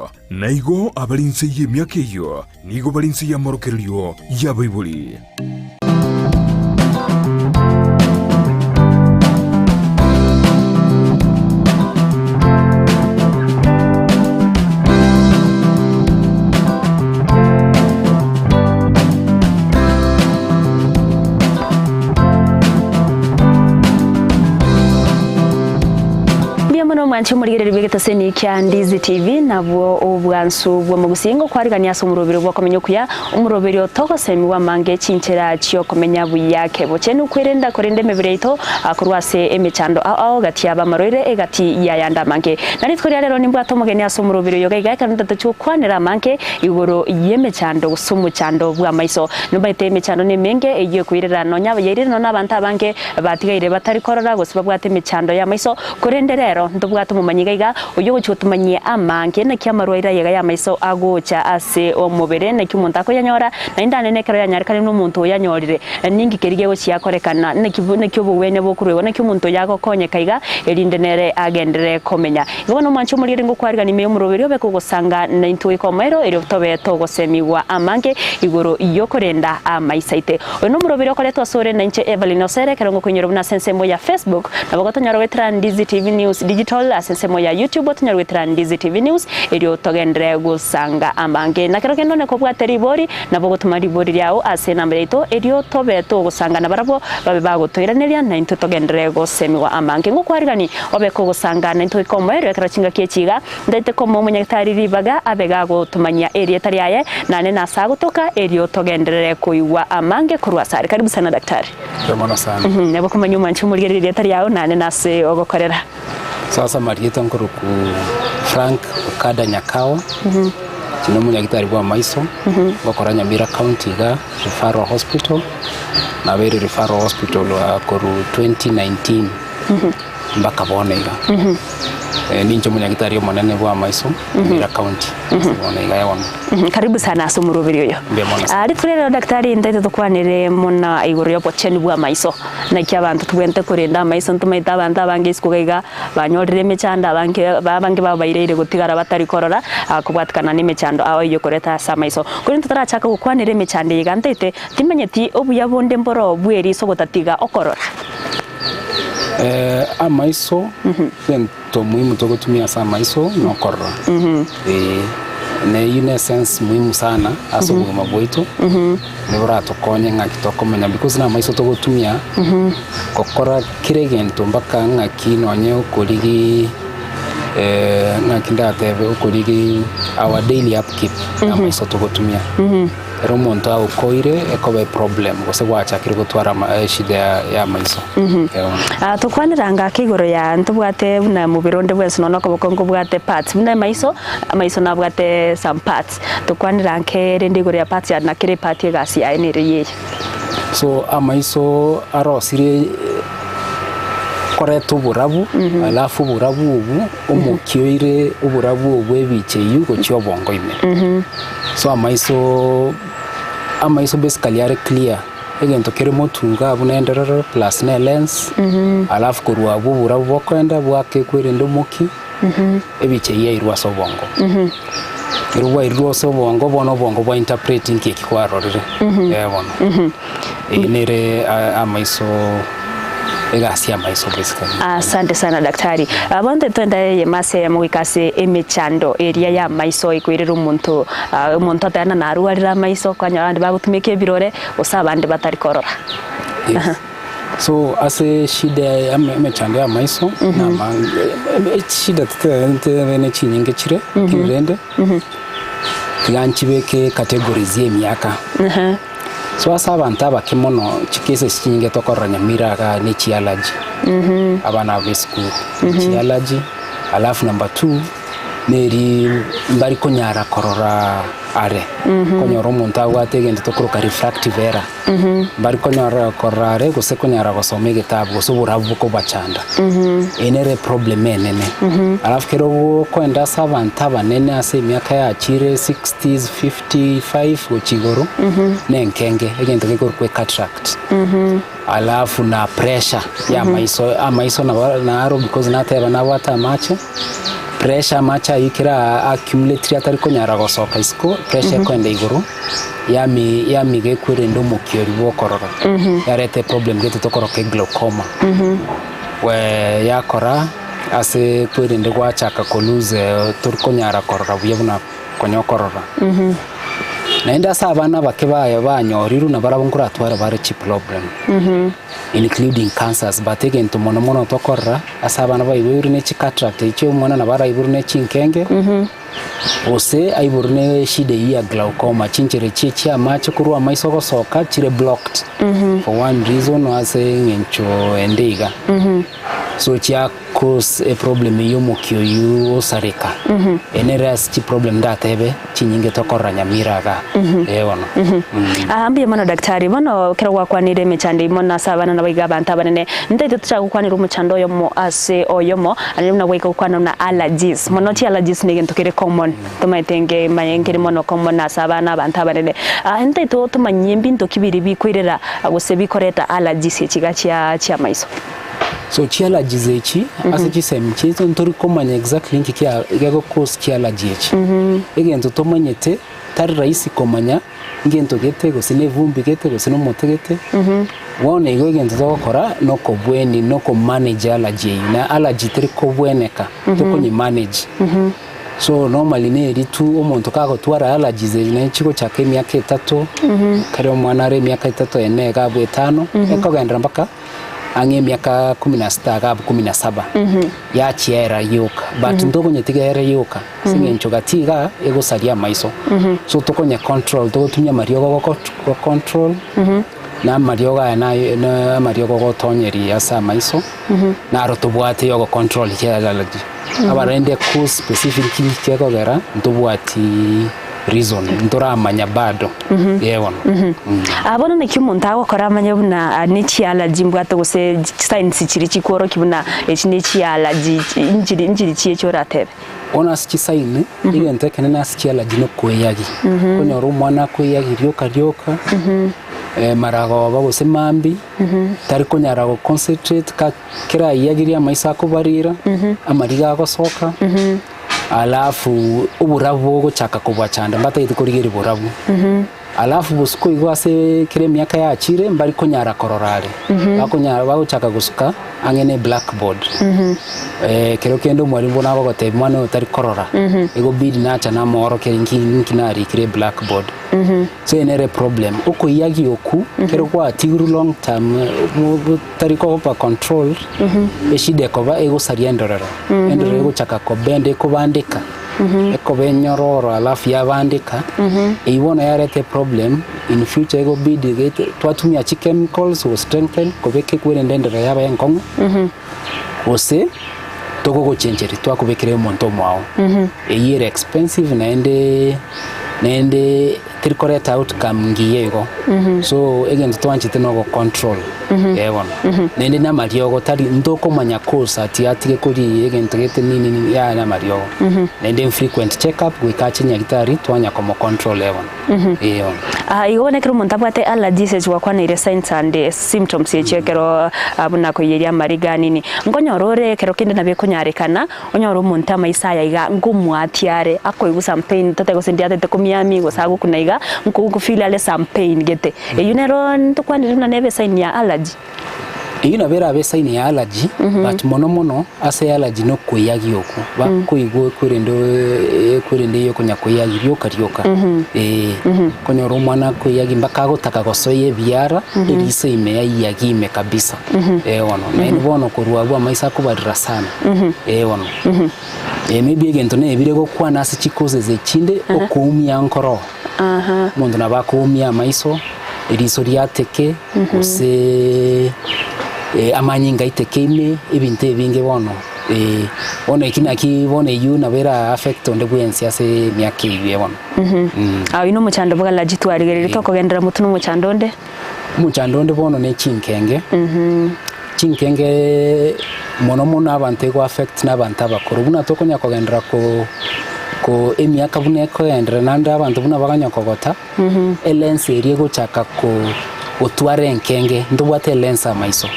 amaiso, na igo abare inse y'emiaka eyio nigo bare inse y'amorokererio y'abaibori. Mbuya mono mwanche omorigereria bw'egetaseni kia Ndizi TV nabwo obwansu bw'omogusii ngokwarigania ase omoroberi bw'okomenya okuya omoroberi otogosemigwa amange chinchera chiokomenya buya kebochenu kwerenda korenda emebere yaito korwa ase emechando ao ao gati y'abamarwaire egati y'ayande amange. Na rituko ria rero nimbwate omogeni ase omoroberi oyo gaiga ekero ntatochi gokwanera amange igoro y'emechando gose omochando bw'amaiso. Nobaete emechando nemenge eyio ekoirera nonya yairire nonya abanto abange batigaire batari korora gose babwate emechando y'amaiso, korende rero ntobwate omomanyi iga iga oyio ogochia gotomanyia amange naki amarwaire aye iga y'amaiso agocha ase omobere, naki omonto akoyanyora, naende anene ekero yanyarekanire buna omonto oyanyorire, ninki keria gegochia korekana, naki naki obogwenia bokorwa igo, naki omonto oyo agokonyeka iga, erinde nere agenderere komenya. Igo bono omwanche omorigereria ngokwarigania ime y'omoroberio obe kogosanga naintwe goika omoerio, erio tobe togosemigwa amange igoro y'okorenda amaiso aite. Oyo nomoroberio okoretwa asore nainche Evelyn Osere ekero ngokoinyora buna ase ensemo ya Facebook, nabo gotonyora goetera Ndizi TV News Digital, ase ensemo ya YouTube otonyore goetera Ndizi TV News, erio togenderere gosanga amange. Na kero kende onye kobwate ribori, nabo ogotoma ribori riao ase enamba yaito, erio tobe togosanga nabarabwo babe bagotoiraneria, naintwe togenderere gosemigwa amange. Ngokwarigani obe kogosanga naintwe goika omoerio ekero chingaki echi iga, Ntaete komoa omonyagitari ribaga abe gagotomanyia erieta riaye, nane nase agotoka, erio togenderere koigwa amange korwa asare. Karibu sana daktari. Mbuya mono sana. Nabo komanya omwanchi omorigereria erieta riao nane nase ogokorera. Sasa marieta nkoroku Frank Okada Nyakawa, inche nomonyagitari bw'amaiso, ngokora Nyamira County igaa, Referral Hospital, nabeire Referral Hospital korwa 2019. Mpaka bono iga. Ninche omonyagitari omonene bw'amaiso, Nyamira County, ase bono iga bono. Karibu sana ase omoroberi oyo. Mbuya mono sana. Rituko riria rero daktari ntaete tokwanere muna igoro y'obochenu bw'amaiso. Naki abanto tobwenerete korenda amaiso ntomaete abanto abange isiko iga iga banyorire emechando abange abange babaireire gotigara batari korora kobwatikana na emechando ao eywo ekoreta ase amaiso. Korende totarachaka gokwanera emechando eye iga ntaete timanyeti obuya bonde mboro bw'eriso gotatiga okorora. Amaiso, egento muhimu togotumia ase amaiso nokorora. Eeh, na eyio ne esense muhimu sana ase obogima bwaito, niboratokonye ng'aki tokomenya because na amaiso togotumia gokora kera egento mpaka ng'aki nonye okorigia ng'aki ndatebe okorigia our daily upkeep na amaiso togotumia. Ere omonto agokoire ekoba eproblem gose gwachakire gotwara eshida y'amaiso. Ah, tokwanera ake igoro ya ntobwate buna mobere onde bwensi nonya okoboko nkobwate parts buna amaiso, amaiso nabwate some parts. Tokwanera nke rende igoro ya parts ya na kera epart egasi yaye nere yeye. So amaiso arosirie koreta oborabu alafu oborabu obwo omokia oire oborabu obwo ebicha eywo gochia obongo ime. So amaiso amaiso basically are clear egento kere motwe iga abwo na enderero plus na elens alafu korwa abwo oborabu bokoenda bwakekwa erinde omokia ebicha eywo yairwa ase obongo. Ekero bwairwe ase obongo bono obongo bwa interpret nki eki kwarorire eh bono. Eyio nere amaiso egasi y'amaiso basically. Asante sana daktari. Ah, bono twende eyemo ase eyemo goika ase emechando eria y'amaiso ekoirera omonto ah, omonto atari na narwarire amaiso, okonyora abande bagotumeka ebirore, gose abande batari korora. Yes. So ase eshida ya emechando y'amaiso namange echishida titebe ne chinyinge chire, lakini rende tiga nchibeke categories ya emiaka. So ase abanto abake mono chicases chinyinge tokorora Nyamira igaa ne chiallergy, abana aba esukuru, chiallergy alafu number two. Neri mbari konyara korora are, konyora omonto abwate egento tokoroka refractive error, mbari konyara korora are gose konyara gosoma egetabu gose oborabu bokobachanda. Eye nere eproblem enene. Alafu kero okoenda ase abanto abanene ase emiaka yachire sixties, 55 gochia igoro, na enkenge, egento gekorokwa ecataract. Alafu na pressure ya amaiso, amaiso nabo naro because nateba nabwate amache. Pressure amache ayio ekero accumulatire atari konyara gosoka isiko, pressure ekoenda igoro, yami yamiga ekwerende omokia oria bwa okorora. Yareta eproblem gete tokoroka eglaucoma. Yakora ase kwerende gwachaka ko lose tori konyara korora buya buna konya okorora. Naende ase abana abake baye banyorirwe nabarabwo nkoratware bare chiproblem. Including cancers but egento mono mono tokorora ase abana baiboirwe ne chicataract echio omwana nabo araiborwe ne chinkenge, gose aiborwe ne eshida eyio ya glaucoma chinchera echio chia amache korwa amaiso gosoka chire blocked for one reason or ase eng'encho ende iga. So chia cause eproblem eyio omokia oyio osareka. Eye nere ase chiproblem ndatebe chinyinge tokorora Nyamira igaa. Ee bono. Aa mbuya mono daktari, bono ekero gwakwanire emechando eyio mono ase abana nabo iga abanto abanene, ntaete tochake gokwanera omochando oyomo ase oyomo, naende buna gwaika gokwana buna allergies, mono chiallergies na egento kere common, tomaete nge manye nkere mono common ase abana abanto abanene. Ntaete otomanyie mbinto ki biria bikoirera gose bikoreta allergies echi iga chia chiamaiso. So chiallergies echi ase chisemi chiaito ntori komanya exactly nki kia gego cause chiallergy echi. Egento tomanyete tari rahisi komanya ngento gete gose na evumbi gete gose na omote gete, bono igo egento togokora nokobweni nokomanage allergy eywo na allergy teri kobweneka tokonyemanage. So normally neri tu omonto kagotwara allergies echi naende chigochaka emiaka etato, ekero omwana are emiaka etato ene iga abwo etano, ekogenderera mpaka ang'e emiaka kumi na sita iga abwo kumi na saba, yachiera yoka but ntokonyetiga ere yoka ase eng'encho gati igaa egosaria amaiso. So tokonye control togotumia amariogo goko go control na amariogo aya naye na amariogo gotonyeria ase amaiso, naro tobwate ya ogocontrol chiallergy. Abarende cause specific nki gekogera ntobwati reason ntoramanya bado ee bono. Ah, bono naki omonto agokora amanye buna ah, ne chiallergy mbwate gose chisigns chiria chikworokia buna echi ne chiallergy nchiri nchiri chiachi oratebe? Bono ase chisign, egento ekenene ase chiallergy nokoeyagi. Okonyora omwana akoeyagi rioka rioka, maragoba gose mambia, tari konyara go concentrate ka kera ayeagirie amaiso akobarira, amariga agosoka, alafu oborabu bogochaka kobachanda mbatagete korigereria borabu. Alafu bosuko igo ase kera emiaka yachire mbari konyara korora are, bakonyara bagochaka gosuka ang'e ne blackboard. Ekero kende omwalimu bono agogotebia mwana oyo tari korora, egobidi nacha namoorokerie nki nki narikire eblackboard. So eye nere eproblem, okoiyagia okwo ekero gwatigirwe long term tari koba controlled, eshida ekoba egosaria endorero, endorero egochaka kobend ekobandeka, ekoba enyororo alafu yabandeka, eywo bono yareta eproblem in future egobidi gete twatumia chikemicals go strengthen kobeka ekwerende endorero yaba enkong'u, gose togogochencheria twakobekera omonto omwao. Eyio ere expensive naende naende teri koreta outcome ngiya igo. So egento twanchete na ogocontrol eh bono. Naende na amariogo tari ntokomanya cause ati atige koria egento gete nini nini yaya na amariogo. Naende infrequent check up goika ache nyagitari twanya komocontrol eh bono. Eh bono. Ah, igo bono ekero omonto abwate allergies echi gwakwaneire signs and symptoms echi ekero ah, buna koiyeria amariga nini, nkonyora ore ekero kende nabo ekonyarekana, Onyore omonto amaiso aya iga nkomwatia are, akoigwa some pain, totebe gose ndiatete komiamia gose agokuna iga, nko nko feel are some pain gete. Eyio nero ntokwanire buna nebe esign ya allergy. Eyio nabo erabe esign ya allergy, but mono mono ase allergy na okoeyagia okwo, bakoigwa ekwerende ekwerende eye okonya koeyagia rioka rioka, eh. Okonyora omwana akoeyagia mpaka agotaka gosoa ebiara, eriso ime yaiyagia ime kabisa. Eh bono, naende bono korwa abwo amaiso akobarira sana. Eh bono. Eh maybe egento nebire gokwana ase chicauses echinde, okoumia nkoro. Omonto nabo akoumia amaiso, eriso riateke, gose amanyinga aiteke ime, ebinto ebinge bono. Eh, bono eki naki bono eywo nabo era affect onde bwensi ase emiaka eywo eh bono. Aywo na omochando bwa allergy twarigereria tokogenderera motwe na omochando onde. Omochando onde bono ne chinkenge, chinkenge mono mono abanto ego affect na abanto abakoro, buna tokonya kogenderera ko ko emiaka buna ekogenderera naende abanto buna bakonya kogota, elens eria egochaka ko gotwara enkenge, ntobwate elens amaiso.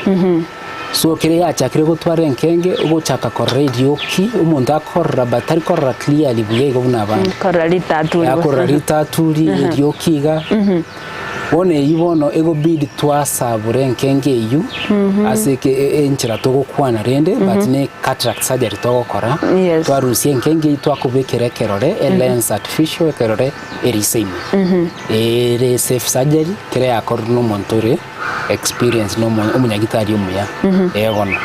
So ekero yachakire gotwara enkenge, ogochaka korora erioki, omonto akorora but tari korora clearly buya igo buna abande. Korora ritaturi. Akorora ritaturi, erioki iga. Bono eyio bono egobidi twasabure enkenge eyio ase eke e- enchera togokwana rende but ne cataract surgery togokora, Yes. twarusia enkenge eyio twakobekera ekerore, elens artificial ekerore eriso ime. Ere safe surgery kere yakorire na omonto ore experience na omo omonyagitari omuya, eh bono.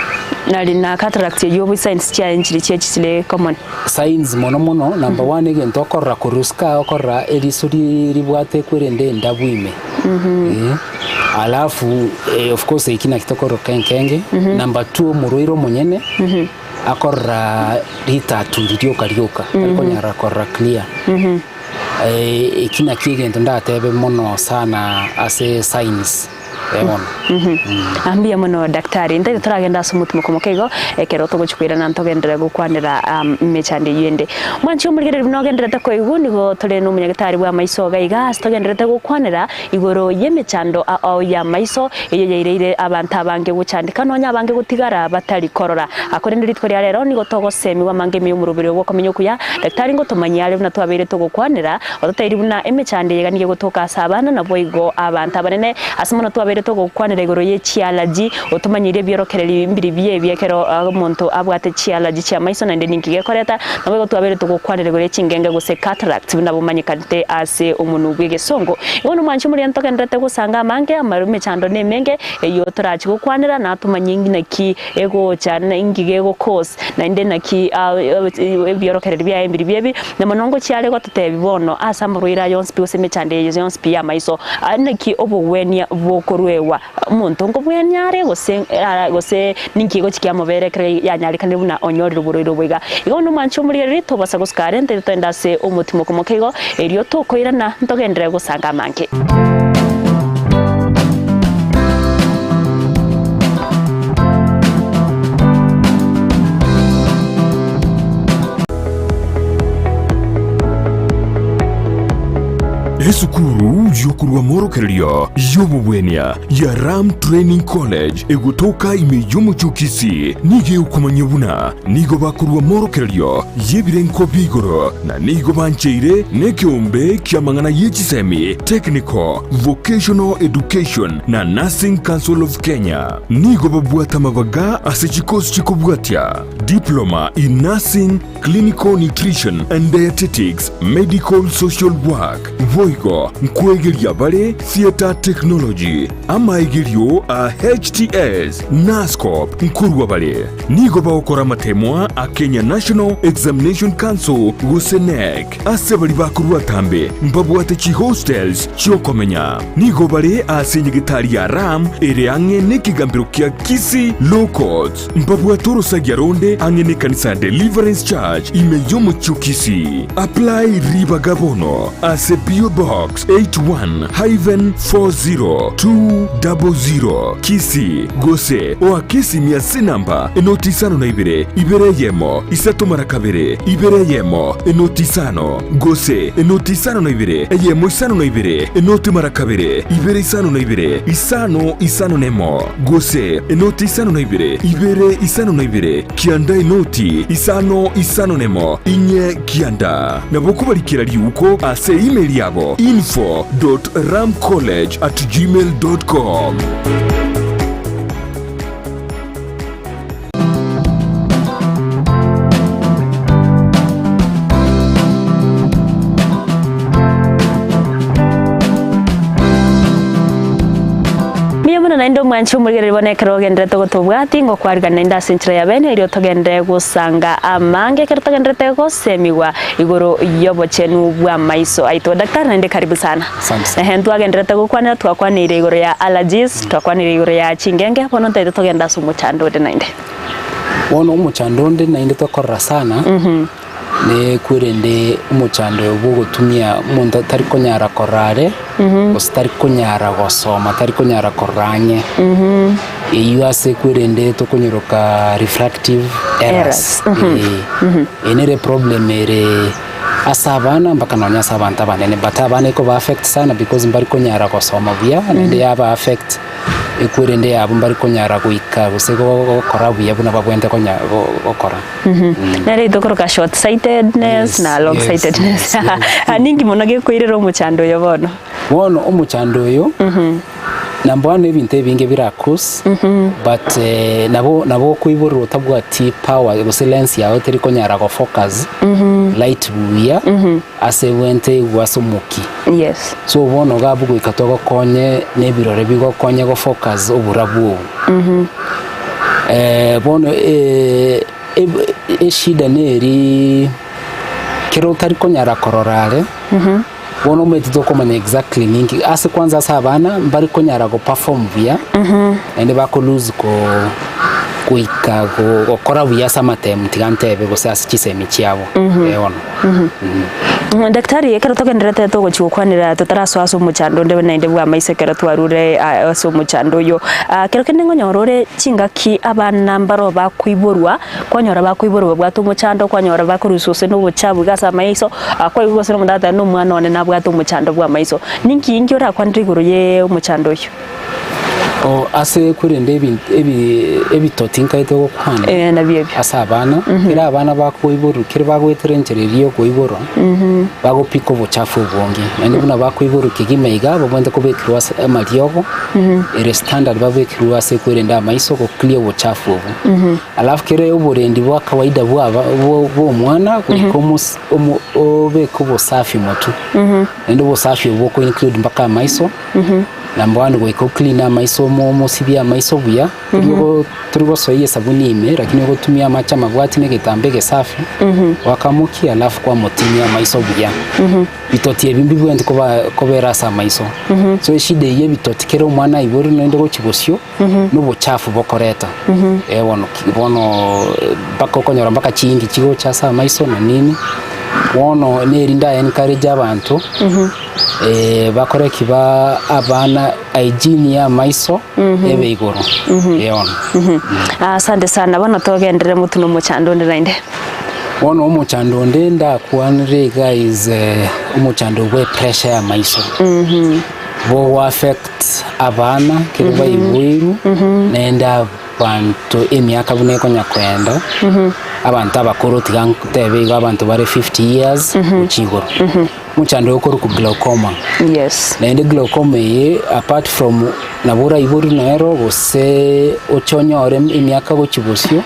Nari na cataract eyio obo signs chiaye nchiri chie chisire common. Signs mono mono, number one egento okorora korwa isiko aa okorora eriso ri ribwate ekwerende endabu ime, eh, alafu of course eki naki tokoroka enkenge, number two omorwaire omonyene, akorora ritaturi rioka rioka, tari konyara korora clear. Eki nakio egento ndatebe mono sana ase signs eh bono. Ah, mbuya mono daktari. Ntaete toragende ase omotimoko moke igo, ekero togochia koirana ntogenderere gokwanera emechando eyio ende. Mwanche omorigereria buna ogendererete koigwa, nigo tore na omonyagetari bw'amaiso iga iga ase togendererete gokwanera igoro y'emechando ao y'amaiso, eyio yaireire abanto abange gochandeka nonya abange gotigara batari korora. Korende rituko ria rero nigo togosemigwa amange ime y'omoroberi obo bw'okomenya okuya. Daktari ngotomanyie are buna twabeire togokwanera, ototeiri buna emechando eye iga nigo egotoka ase abana naboigo abanto abanene. Ase mono twabeire togokwanera igoro ye chialaji, otomanyeirie ebiorokereri mbiri biebi ekero omonto abwate chialaji chi'amaiso naende ninki gekoreta. Naboigo twabeire togokwanera igoro ye chingenge gose cataracts buna bomanyekanete ase omonwa bw'egesongo. Igo nomwanchi omoria ntogendererete gosanga amange, amaru emechando nemenge eyio torachie gokwanera natomanyie naki egocha na inki gegocause, naende naki ebiorokererio biaye mbiri biebi, na mono ngochia are gototebia bono ase amarwaire aya onsi pi gose emechando eye yonsi pi y'amaiso, naki obogwenia bokoruegwa. Omonto nkobwenia are gose gose ninki egochia kiamobera ekero yanyarekanire buna onyorire oborwaire obo iga. Igo bono omwanchi omorigereria tobasa gosuka are ntaete toende ase omotimoko moke igo, erio tokoirana ntogenderere gosanga amange. Esukuru y'okorua amorokererio y'obobwenia ya Ram Training College egotoka ime y'omochie o Kisii nigo egokomanyia buna nigo bakorua amorokererio y'ebirengo bia igoro na nigo bancheire nekeombe ki'amang'ana ye chisemi, Technical, Vocational Education na Nursing Council of Kenya. Nigo babwate amabaga ase chikosi chikobwatia, Diploma in Nursing, Clinical Nutrition and Dietetics, Medical Social Work, boigo nkwegeria bare Theatre Technology, amaegerio a HTS, Nursecorp nkorwa bare. Nigo bagokora amatemwa a Kenya National Examination Council gose KNEC. Ase baria bakorwa atambe mbabwate chihostels chi'okomenya. Nigo bare ase enyegetari ya Ram ere ang'e nekegambero kia Kisii Law Courts. Mbabwate orosagia ronde ang'e nekanisa ya Deliverance Church ime y'omochie o Kisii. Apply ribaga bono ase PO Box 81-40200 Kisii gose oake esimi ase enamba enoti isano na ibere, ibere eyemo, isato mara kabere, ibere eyemo, enoti isano, gose enoti isano na ibere, eyemo isano na ibere, enoti mara kabere, ibere isano na ibere, isano isano nemo, gose enoti isano na ibere, ibere isano na ibere, kianda enoti isano isano nemo, inye kianda. Nabo okobarikera riuko ase email yabo info dot ramcollege at gmail dot com. Mbuya mono naende omwanchi omorigereria bono ekero ogendererete gotobwati ngokwarigana naende ase enchera ya bene erio togenderere gosanga amange ekero togendererete gosemigwa igoro y'obochenu bw'amaiso aito. Daktari naende karibu sana. Asante sana. Ehe ntwagendererete gokwanera twakwaneire igoro ya allergies, Twakwanire igoro ya chingenge, bono ntaete togende ase omochando onde naende. Bono omochando onde naende tokorora sana, ne kwerende omochando oyo bwa ogotumia omonto tari konyara korora are, gose tari konyara gosoma, tari konyara korora ang'e. Eywo ase kwerende tokonyoroka refractive errors. Eeh. Eye nere eproblem ere. Ase abana mpaka nonya ase abanto abanene but abana ekoba affect sana because mbari konyara gosoma buya naende yaba affect Ekwerende yabo mbari konyara goika gose gokora buya buna babwenerete konya gokora. Nere tokoroka short sightedness na long sightedness. Ninki mono gekoirera omochando oyo bono? Bono omochando oyo, number one ebinto ebinge bira cause, but nabo nabo okoiborwa otabwati power gose lens yago teri konyara go focus light buya ase ebwente igwa ase omokia. Yes. So bono iga abwo goika togokonye na ebirore bigokonye go focus oborabu obo. Bono eshida neri kero otari konyara korora are, bono omanyete tokomanya exactly ninki, ase kwanza ase abana mbari konyara go perform buya, naende bako lose ko goika gokora buya ase amatemu tiga ntebe gose ase chisemi chiabo, eh bono. Daktari, ekero togendererete togochia gokwanera totarasoa ase omochando onde naende bw'amaiso ekero twarure ase omochando oyo. Kero kende ngonyora ore chingaki abana mbaro bakoiborwa, kwanyora bakoiborwa babwate omochando, kwanyora bakorusia gose na obochafu iga ase amaiso, kwaigwa gose nomonto agoteba na omwana one nabwate omochando bw'amaiso. Ninki inki orakwanere igoro ye omochando oyio? O ase korende ebi ebi ebitoti nkaete gokwana Eh, nabio ebio. ase abana, kera abana bakoiborwa kere bagoetera enchera eria ya okoiborwa, bagopika obochafu obonge. Naende buna bakoiborwa kegima iga, babwenerete kobekerwa ase amariogo, ere standard babekerwe ase kwerenda amaiso go clear obochafu obwo. Alafu kere oborendi bwa kawaida bwaba bwo bwa omwana, goika omos omo obeke obosafi motwe. Naende obosafi obwo boko include mpaka amaiso. Number one goika o clean amaiso omo omosibie amaiso buya, tori tori gosoyia esabuni ime lakini ogotumia amache amabwati na egetambaa egesafi, gwakamokia alafu kwamotinia amaiso buya. Bitoti ebi mbibwenereti koba kobera ase amaiso. So eshida eyio ebitoti kera omwana aiborwe naende gochia bosio, na obochafu bokoreta. Eh bono ki bono mpaka okonyora mpaka chiingi chigocha ase amaiso na nini, bono neri nda encourage abanto. Bakore ki ba abana hygiene ya amaiso ebe igoro bono. Asante sana bono togenderere motwe na omochando onde naende. Bono omochando onde ndakwanere iga is omochando bwe pressure ya amaiso bogo affect abana kero baiboirwe naende abanto emiaka buna ekonya koenda abanto abakoro tiga ntebe igo abanto bare 50 years gochia igoro. Omochando oyo okorokwa glaucoma. Yes. Naende glaucoma eye apart from nabo oraiborwe nero gose oche onyore emiaka gochia bosio,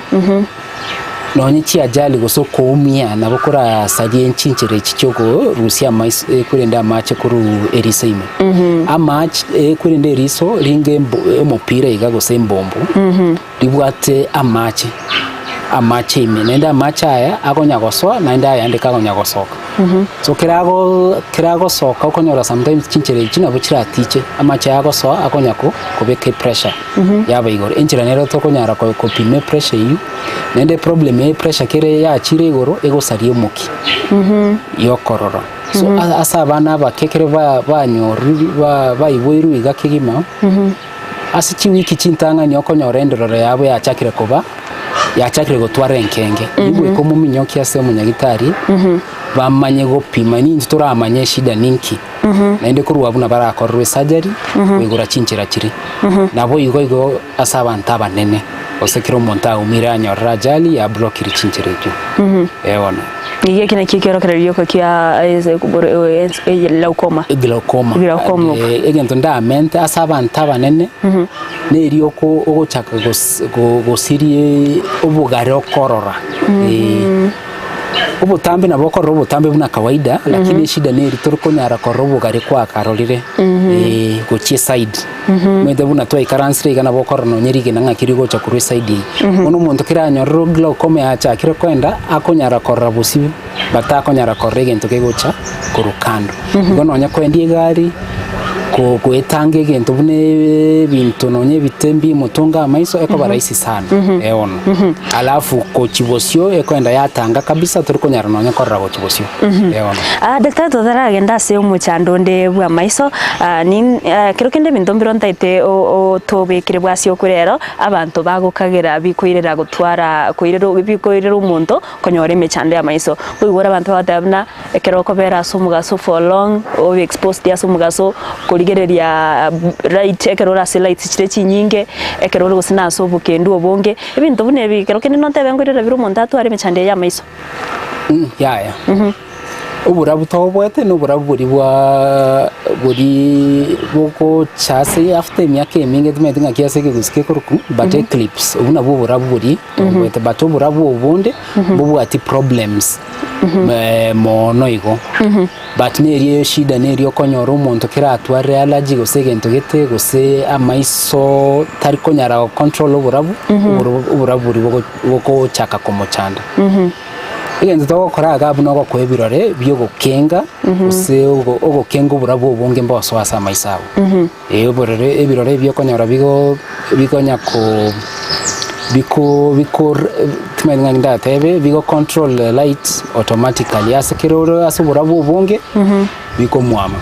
nonye chiajali gose okoumia nabo korasarie chinchera echi chiokorusia amaiso korende amache korwa eriso ime. Amache korende eriso ringa embo omopira iga gose embombo, ribwate amache, amache ime, naende amache aya akonya gosoa naende ayande kakonya gosoka. So kera ago kera agosoka okonyora sometimes chinchera echi nabo chiratiche, amache aya agosoa akonya ko kobeka epressure yaba igoro. Enchera nero tokonyara ko kopima epressure eywo, naende eproblem ya epressure kere yachire igoro, egosaria omokia yokorora. So ase abana abake ekero ba banyorire ba baiboirwe iga kegima. Ase chiwiki chintang'ani okonyora endorero yabo yachakire koba, yachakire gotwara enkenge. Eyio goika omominyoki ase omonyagitari, bamanye gopima nintwe toramanye eshida ninki. Naende korwa abwo nabo barakorerwe esurgery, koigora chinchera chiria. Nabo igo igo ase abanto abanene, gose ekero omonto aumire anyorire ajali yablokire chinchera echio. Eh bono. Nigo eki nakio ekiorokererio gioka kia glaucoma. Glaucoma. Glaucoma. Eh, egento ndamente ase abanto abanene neri oko ogochaka gos- go- gosiria obogare okorora Eh, obotambe nabo okorora obotambe buna kawaida lakini eshida neri torikonyara korora obogare kwakarorire eh, gochia eside. Omanyete buna twaikaransire iga nabo okorora nonye rigena ng'aki rigocha korwa eside eye. Bono omonto kera anyorire glaucoma yachakire koenda, akonyara korora bosio but takonyara korora egento kegocha korwa kando. Igo nonye koendia egari, ko goetanga egento buna ebinto nonye ebite mbimotonga amaiso ekoba rahisi sana, eh bono. Alafu gochia bosio ekoenda yatanga kabisa torikonyara nonye korora gochia bosio, eh bono. Ah, daktari totaragenda ase omochando onde bw'amaiso, ah, nin ah, kero kende ebinto mbire ontaete o- otobekere bwase okwe rero, abanto bagokagera bikoirera gotwara koirera bikoirera omonto konyora emechando y'amaiso. Koigwa ore abanto bagoteba buna, ekero okobera ase omogaso for long, obe exposed ase omogaso, koria. Okorigereria light ekero ore ase lights chire chinyinge, ekero ore gose na ase obokendu obonge, ebinto buna ebi ekero kende notebe nkoirera bire omonto atware emechando eye ya amaiso. Yaya. Oborabu tobwate na oborabu boria bwaa boria bogocha ase after emiaka eminge timanyeti ng'aki ase ekegusii kekorokwa but eclipse obwo nabwo oborabu boria tobwate but oborabu obonde mbobwati problems mono igo. But neria eshida neria okonyora omonto kera atwarire allergy gose egento gete gose amaiso tari konyara go control oborabu, oborabu boria bogo bogochaka komochanda. Egento togokora iga buna ogokoa ebirore biogokenga gose ogo ogokenga oborabu obonge mbosoa ase amaiso abo. Ee oborore ebirore ebi okonyora bigo bigonya ko biko bikor timanyeti ng'aki ndatebe bigo control the light automatically ase kera ore ase oborabu obonge bikomwama.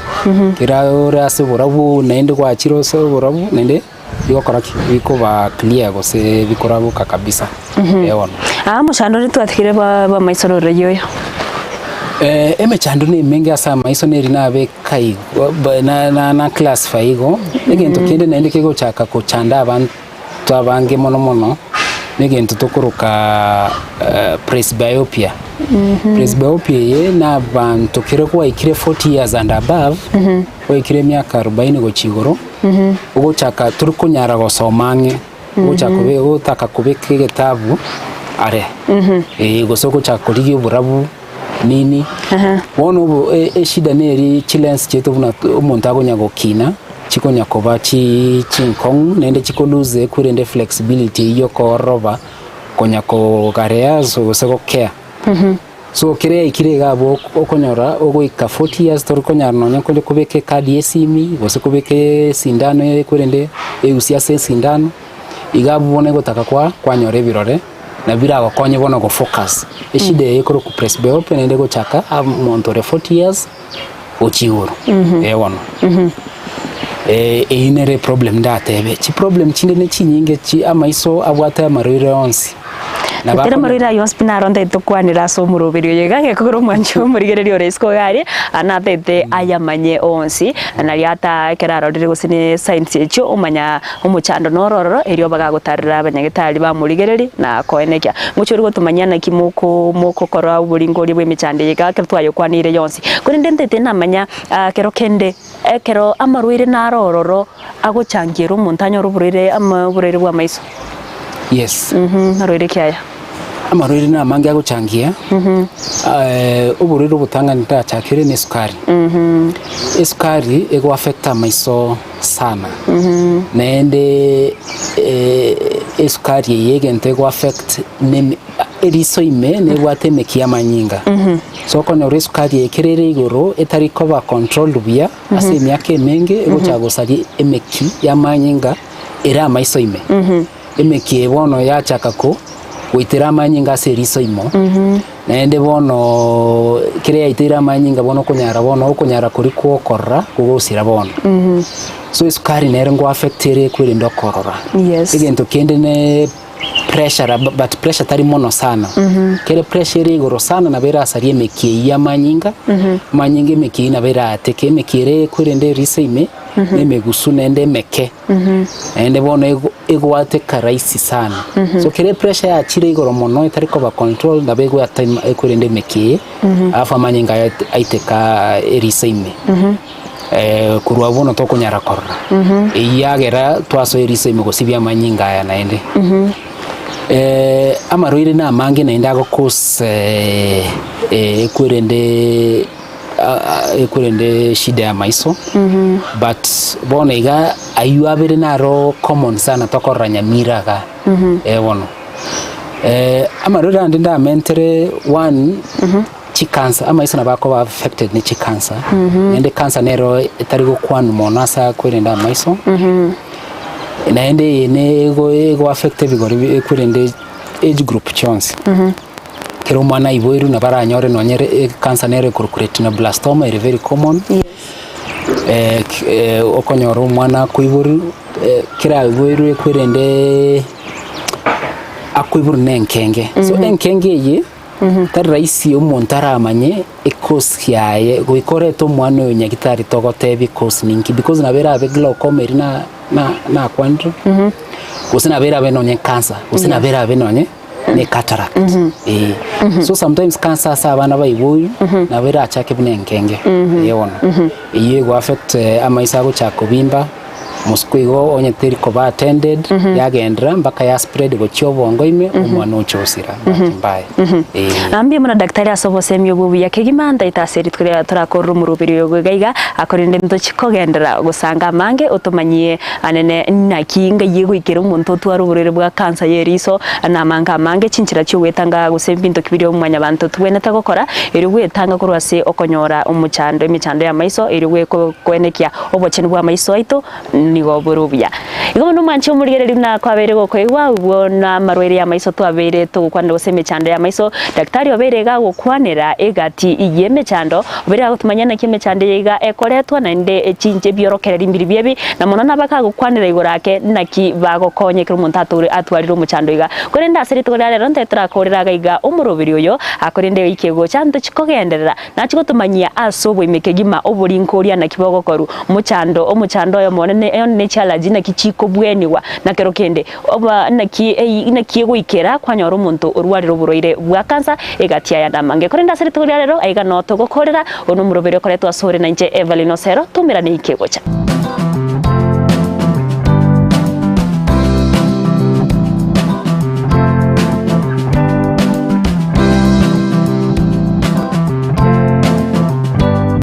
Kera ore ase oborabu naende gwachire ase oborabu naende bigokora ki? Bikoba clear gose bikoraboka kabisa eh bono. Aa omochando onde twatigire bwa bw'amaiso nororoi oyo. Emechando nemenge ase amaiso neri nabeka igo na na na classify igo, egento kende naende kegochaka kochanda abanto abange mono mono, na egento tokoroka presbyopia. Presbyopia eye na abanto kere gwaikire 40 years and above, gwaikire emiaka arobaini gochia igoro, ogochaka tori konyara gosoma ang'e. Ogochaka kobe gotaka kobeka egetabu are, eh, gose ogochaka korigia oborabu nini. Bono obo e- eshida neri chilens chiaito buna omonto akonya gokina, chikonya koba chi chinkong'u naende chiko lose korende flexibility eywo yokooroba konya kogarea ase gose gokea. So kere yaikire iga abwo okonyora ogoika 40 years tori konyara nonya konye kobeka ecard ya esimi gose kobeka esindano eye korende eusi ase esindano, iga abwo bono egotaka kwa kwanyora ebirore na biragokonye bono go focus. Eshida eye ekorokwa presbyopia naende egochaka omonto ore 40 years gochia igoro, eh bono. Eyio nere eproblem ndatebe. Chiproblem chinde ne chinyinge chi amaiso abwate amarwaire onsi. Nabo Ekero akonya- amarwaire ayio onsi pi naro ntaete tokwanera ase omoroberi oyo iga, gekogera omwanchi omorigereria ore isiko iga aria, nataete ayamanye onsi, nario ata ekero arorire gose ne signs echio omanya omochando noro ororo, erio bagagotarera abanyagetari bamorigereria na koenekia. Ngochia ore gotomanyia naki moko mokokora oboringoria bwa emechando eye iga ekero twayekwaneire yonsi. Korende ntaete namanya kero kende. Ekero amarwaire naro ororo agochangiera omonto anyore oborwaire ama oborwaire bw'amaiso. Yes. Marwaire ki aya? Amarwaire namange agochangia, oborwaire obotang'ani ndachakere ne esukari. Esukari ego affect amaiso sana, naende esukari eye egento ego affect nemi eriso ime nebwate emeki y'amanyinga. So okonyora esukari eye ekero ere igoro etari koba controlled buya ase emiaka emenge egochaka gosaria emeki y'amanyinga ere amaiso ime. Emeki eye bono yachaka ko goitera amanyinga ase eriso imo, naende bono ekero yaiteire amanyinga bono okonyara bono okonyara koria kwa okorora kogosira bono. So esukari nere ngo affect ere kwerende okorora. Yes. Egento kende ne pressure rab but pressure tari mono sana. Kere pressure ere igoro sana nabo erasarie emeki eyio y'amanyinga, amanyinga emeki eyio nabo erateke, emeki ere ekwerende eriso ime, na emegusu naende emeke, naende bono ego egwateka rahisi sana. So kere pressure yachire igoro mono etari koba controlled nabo egwata ime ekwerende emeki eye, alafu amanyinga aya aiteka eriso ime. Korwa abwo bono tokonyara korora, eyio yagera twasoa eriso ime gosibia amanyinga aya naende. Amarwaire namange naende ago cause ekwerende ekwerende eshida ya amaiso, but bono iga aywo abere naro common sana tokorora nyamira igaa, eh bono. Amarwaire ande ndamentere one. Chikansa, amaiso nabo akoba affected ne chikansa, naende cancer nero etari gokwanwa mono ase akwerende amaiso, naende eye nigo ego affect ebigori bi ekwerende age group chionsi. Ekero omwana aiboirwe nabo aranyore nonye ere ekansa nere ekorokwa retinoblastoma ere very common, okonyora omwana akoiborwa kera aiboirwe ekwerendeee akoiborwa na enkenge, so enkenge eye. Tari rahisi omonto aramanye ecourse yaye goika orete omwana oyo nyagitari togotebia ecourse ninki because nabo erabe glaucoma eria na na nakwanire, gose nabo erabe nonye cancer, gose nabo erabe nonye ne cataract eh. So sometimes cancer ase abana baiboirwe nabo erachake buna enkenge eh bono, eyio ego affect amaiso agochaka kobimba, mosiko igo onye teri koba attended yagenderera mpaka ya spread gochia obongo ime omwana ocha osira bahati mbaya eh. Mbuya mono daktari ase obosemi obwo obuya kegima ntaete ase rituko riria torakorere omoroberi oyo iga iga korende ntochi kogenderera gosanga amange otomanyie anene naki ngai egoikera omonto otware oborwaire bwa cancer ye eriso na amange amange chinchera chiogwetanga gose ebinto ki biria mwanyabanto tobwenerete gokora erio gwetanga korwa ase okonyora omochando emechando y'amaiso erio koenekia Obochenu bw'amaiso aito nigo bore obuya. Igo bono omwanche omorigereria buna kwabeire gokoigwa obwo namarwaire y'amaiso twabeire togokwanera gose emechando y'amaiso, daktari obeire iga agokwanera egati y'emechando, obeire agotumanyia naki emechando eye iga ekoretwa naende chinche ebiorokererio mbiribio ebi, na mono nabo akagokwanera igoro ake naki bagokonya ekero omonto atore atwarire omochando iga. Korende ase rituko ria rero ntae torakorere iga iga omoroberi oyo, akorende goika egocha ntochi kogenderera. Nachie gotomanyia ase oboime kegima oboringoria naki bogokorwa, omochando, omochando oyomo one ne one ne chialaji naki chikobwenigwa, na kero kende oba naki ei naki egoikera kwanyora omonto orwarire oborwaire bwa kansa egati ayande amange. Korende ase rituko ria rero aiga noo togokorera, oyo nomoroberi okoretwa asore nainche Evelyn Osero, toumerane ike gocha.